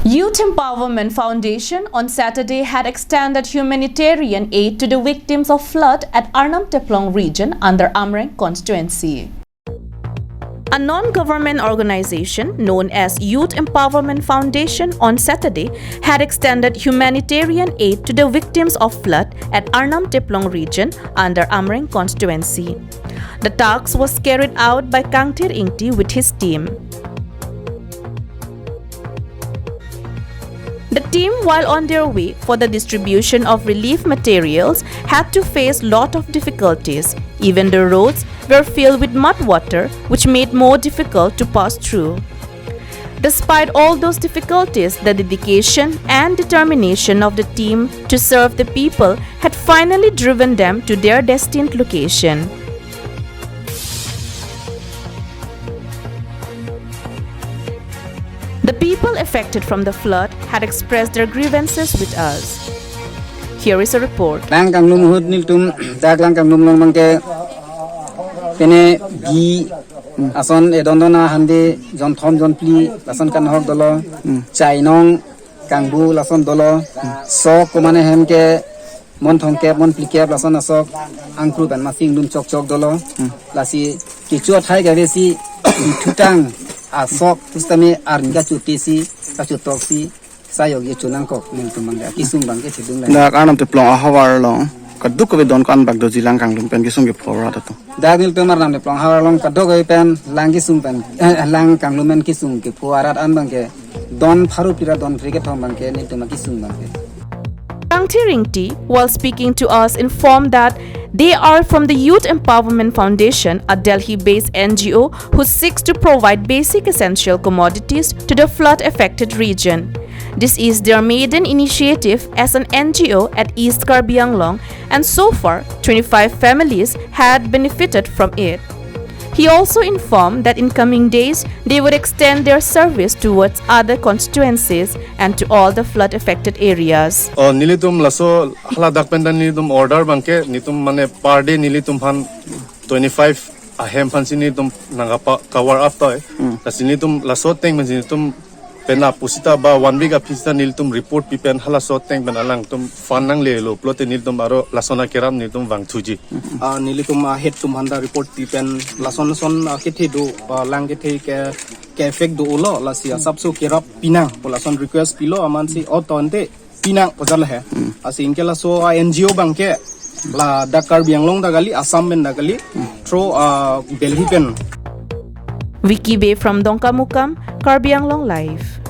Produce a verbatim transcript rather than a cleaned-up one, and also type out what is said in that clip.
Youth Empowerment Foundation on Saturday had extended humanitarian aid to the victims of flood at Arnam Teplong region under Amreng constituency. A non-government organization known as Youth Empowerment Foundation on Saturday had extended humanitarian aid to the victims of flood at Arnam Teplong region under Amreng constituency. The task was carried out by Kangthir Ingti with his team. The team, while on their way for the distribution of relief materials, had to face lot of difficulties. Even the roads were filled with mud water, which made more difficult to pass through. Despite all those difficulties, the dedication and determination of the team to serve the people had finally driven them to their destined location. The people affected from the flood had expressed their grievances with us. Here is a report. Lang kanglum ahut nelitum dak lang kanglum along abangke pene gi ason edon dona hande jonthom jonphli lason kanhok dolo. Chainong kangbu lason dolo. Sok komane hem ke mon thomkep mon phlikep lason asok angkru pen masing dun chokchok dolo. Lasi kecho athai kave si thutang asok pusitame arni kachotesi kachotoksi sayok ye chonangkok nelitum abangke akesung abangke thedung lang. Dak Arnam Teplong ahavar along kadokave don ko-an bak doji lang kanglum pen kesung kepho arat atum? Dak nelitum Arnam Teplong ahavar along kadokave pen lang kesung pen, eh, lang kanglum pen kesung kepho arat an abangke don pharo phli ra don phli kethom abangke nelitum akesung abangke. Kangthir Ingti, while speaking to us, informed that they are from the Youth Empowerment Foundation, a Delhi-based N G O who seeks to provide basic essential commodities to the flood-affected region. This is their maiden initiative as an N G O at East Karbi Anglong, and so far, twenty-five families had benefited from it. He also informed that in coming days, they would extend their service towards other constituencies and to all the flood-affected areas. Oh, nelitum laso haladak pen ta nelitum order abangke, nelitum mane per day nelitum aphan twenty-five ahem aphan si nelitum nangkapa cover up toi. Lasi nelitum laso ateng pen si nelitum penap pusita ba one week aphi sita nelitum report pi pen halaso ateng pen alangtum fund nanglelo pulote nelitum aro lason akerap nelitum vangthuji. Ah, nelitum ahead atum aphan ta report pi pen lason lason, ah, kethe do, ah, lang kethe ke, ke affect do-olo, lasi asapso kerap pinang pu lason request pilo amatsi o tonte pinang pu jala he. Lasi anke laso a N G O abangke ladak Karbi Anglong ta kali, Assam pen ta kali, through, ah, Delhi pen. Vicky Bey from Dongkamukam, Karbi Anglong Live.